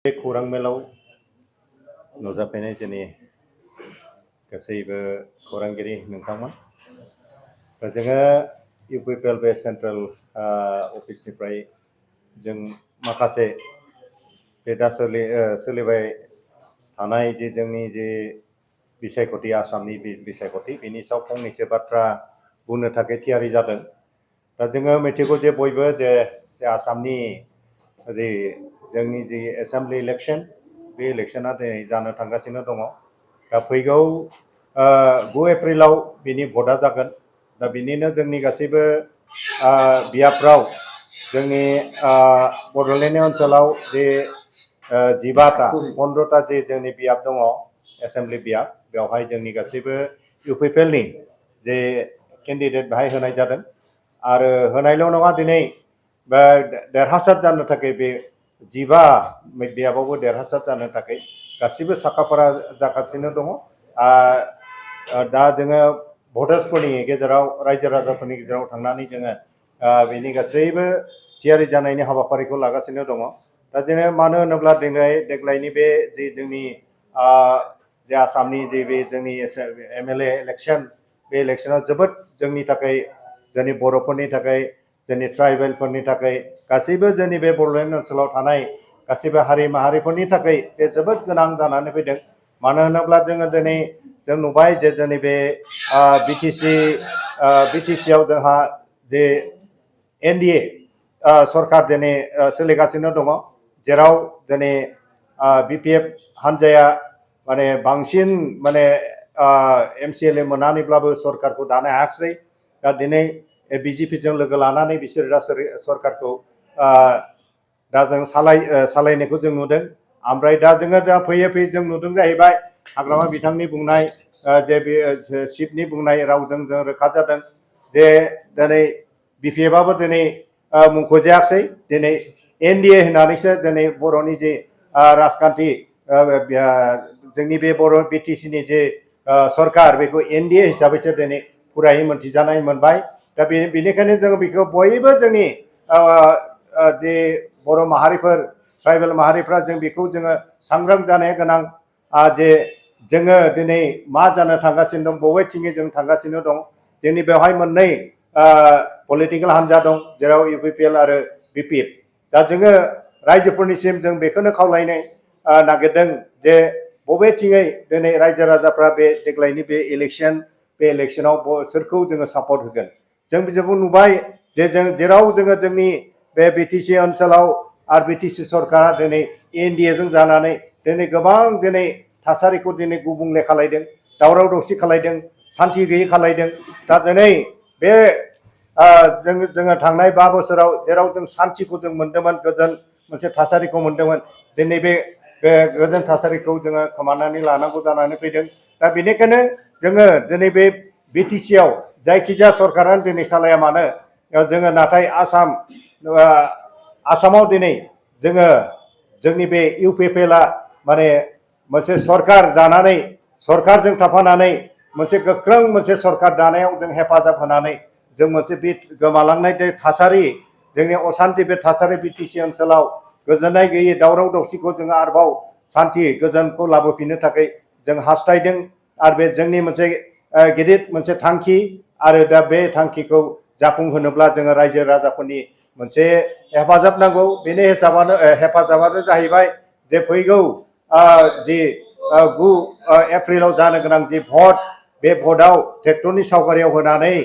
बे खौरां मेलाव नुजाफैनाय जोंनि गासैबो खौरांगिरि नोंथांमोन दा जोङो इउपिपिएल बे सेन्ट्रेल अफिसनिफ्राय जों माखासे जे दा सोलिबाय थानाय जे जोंनि जे बिसायख'थि आसामनि बिसायख'थि बेनि सायाव फंनैसो बाथ्रा बुंनो थाखाय थियारि जादों। दा जोङो मिथिगौ जे बयबो जे आसामनि जे जोंनि जि एसेम्बलि इलेक्शन बे इलेक्शना दिनै जानो थांगासिनो दङ। दा फैगौ 9 एप्रिलाव बिनि भटआ जागोन। दा बिनिनो जोंनि गासैबो बियाबफ्राव जोंनि बड'लेण्ड ओनसोलाव जे 15टा 15टा जे जोंनि बियाब दङ एसेम्बलि बियाब बेवहाय जोंनि गासैबो इउपिपिएलनि जे केन्डिडेट बेहाय होनाय जादों आरो होनायल' नङा दिनै देरहासार जानो थाखाय बे 15 बियाबावबो देरहासार जानो थाखाय गासिबो साखाफारा जागासिनो दङ। दा जोङो भटार्सफोरनि गेजेराव रायजो राजाफोरनि गेजेराव थांनानै जोङो बेनि गासैबो थियारि जानायनि हाबाफारिखौ लागासिनो दङ। दा जोङो मानो होनोब्ला देग्लायनि बे जि जोंनि जे आसामनि जे बे जोंनि एमएलए इलेक्शन बे इलेक्शना जोबोद जोंनि थाखाय जोंनि बर'फोरनि थाखाय जोंनि ट्राइबेलफोरनि थाखाय गासैबो जोंनि बे बड'लेण्ड ओनसोलाव थानाय गासैबो हारि माहारिफोरनि थाखाय बे जोबोद गोनां जानानै फैदों। मानो होनोब्ला जोङो दिनै जों नुबाय जे जोंनि बे बिटिसिआव जोंहा जे एनडिए सरकार दिनै सोलिगासिनो दङ, जेराव दिनै बिपिएफ हान्जाया माने बांसिन माने एमसिएलए मोननानैब्लाबो सरकारखौ दानो हायाखिसै। दा दिनै बिजेपिजों लोगो लानानै बिसोर दा सरकारखौ दा जों सालायनायखौ जों नुदों। ओमफ्राय दा जोङो फैयै फैयै जों नुदों जाहैबाय हाग्रामा बिथांनि बुंनाय जे बे चिफनि बुंनाय रावजों जों रोखा जादों जे दिनै बिपिएफआबो दिनै मुंख'जायाखिसै, दिनै एनडिए होननानैसो दिनै बर'नि जे राजखान्थि जोंनि बे बर' बिटिसिनि जे सरकार बेखौ एनडिए हिसाबैसो दिनै फुरायै मोनथिजानाय मोनबाय। दा बेनिखायनो जोङो बेखौ बयबो जोंनि जे बर' माहारिफोर ट्राइबेल माहारिफ्रा जों बेखौ जोङो सांग्रां जानाया गोनां जे जोङो दिनै मा जानो थांगासिनो दं, बबेथिङै जों थांगासिनो दं। जोंनि बेवहाय मोननै पलिटिकेल हान्जा दं, जेराव इउपिपिएल आरो बिपिएफ। दा जोङो रायजोफोरनिसिम जों बेखौनो खावलायनो नागिरदों जे बबेथिङै दिनै रायजो राजाफ्रा बे देग्लायनि बे इलेक्शनाव सोरखौ जोङो सापर्ट होगोन। जों बिदिखौ नुबाय जे जेराव जोङो जोंनि बे बिटिसि ओनसोलाव आरो बिटिसि सरकारा दिनै एनडिएजों जानानै दिनै गोबां दिनै थासारिखौ दिनै गुबुंले खालायदों, दावराव दावसि खालायदों, सान्थि गैयै खालायदों। दा दिनै बे जोङो थांनाय 5 बोसोराव जेराव जों सान्थिखौ जों मोन्दोंमोन, गोजोन मोनसे थासारिखौ मोन्दोंमोन, दिनै बे गोजोन थासारिखौ जोङो खोमानानै लानांगौ जानानै फैदों। दा बेनिखायनो जोङो दिनै बे बिटिसिआव जायखिजाया सरकारानो दिनै सालाया मानो जोङो नाथाय आसामाव दिनै जोङो जोंनि बे इउपिपिएलआ माने मोनसे सरकार दानानै सरकारजों थाफानानै मोनसे गोख्रों मोनसे सरकार दानायाव जों हेफाजाब होनानै जों मोनसे बे गोमालांनाय थासारि जोंनि असान्थि बे थासारि बिटिसि ओनसोलाव गोजोननाय गैयै दावराव दावसिखौ जोङो आरोबाव सान्थि गोजोनखौ लाबोफिननो थाखाय जों हास्थायदों। आरो बे जोंनि मोनसे गिदिर मोनसे थांखि आरो दा बे थांखिखौ जाफुंहोनोब्ला जोङो रायजो राजाफोरनि मोनसे हेफाजाब नांगौ। बेनि हेफाजाबानो जाहैबाय जे फैगौ जि 9 एप्रिलाव जानो गोनां जि भट, बे भटआव ट्रेक्टरनि सावगारियाव होनानै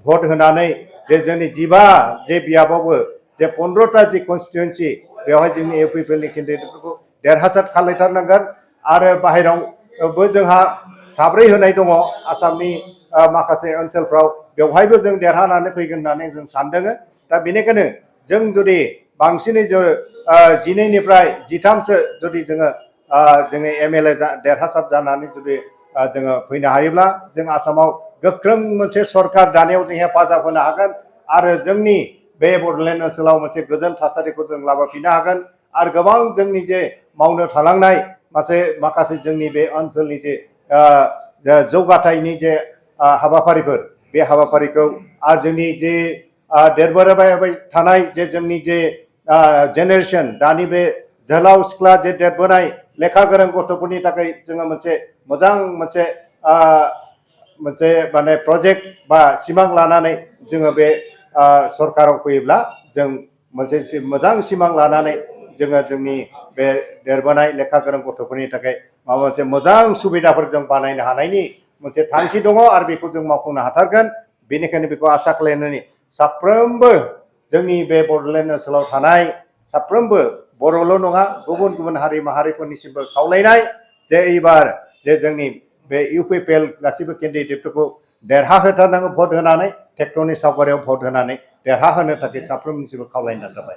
भट होनानै जे जोंनि 15 जे बियाबावबो जे 15टा जि कनस्टिटुवेन्सि बेवहाय जोंनि इउपिपिएलनि केन्डिडेटफोरखौ देरहासार खालायथारनांगोन। आरो बाहेरावबो जोंहा 7 होनाय दङ आसामनि माखासे ओनसोलफ्राव, बेवहायबो जों देरहानानै फैगोन होननानै जों सानदों। दा बेनिखायनो जों जुदि बांसिनै 12निफ्राय 13सो जुदि जोङो एमएलए देरहासार जानानै जुदि जोङो फैनो हायोब्ला जों आसामाव गोख्रों मोनसे सरकार दानायाव जों हेफाजाब होनो हागोन आरो जोंनि बे बड'लेण्ड ओनसोलाव मोनसे गोजोन थासारिखौ जों लाबोफिननो हागोन। आरो गोबां जोंनि जे मावनो थालांनाय माखासे जोंनि बे ओनसोलनि जे जौगाथायनि जे हाबाफारिफोर, बे हाबाफारिखौ आरो जोंनि जे देरबोबाय थानाय जे जोंनि जे जेनेरेसन, दानि बे जोहोलाव सिख्ला जे देरबोनाय लेखा गोरों गथ'फोरनि थाखाय जोङो मोनसे माने प्रजेक्ट बा सिमां लानानै जोङो बे सरकाराव फैयोब्ला जों मोनसे मोजां सिमां लानानै जोङो जोंनि बे देरबोनाय लेखा गोरों गथ'फोरनि थाखाय माबा मोनसे मोजां सुबिदाफोर जों बानायनो हानायनि मोनसे थांखि दङ आरो बेखौ जों मावफुंनो हाथारगोन। बेनिखायनो बेखौ आसा खालामनानै साफ्रोमबो जोंनि बे बड'लेण्ड ओनसोलाव थानाय साफ्रोमबो बर'ल' नङा गुबुन गुबुन हारि माहारिफोरनिसिमबो खावलायनाय जे एबार जे जोंनि बे UPPL गासैबो केन्डिडेटफोरखौ देरहाहोथारनांगौ भट होनानै ट्रेक्टरनि सावगारियाव भट होनानै देरहाहोनो थाखाय साफ्रोमनिसिमबो खावलायनाय जाबाय।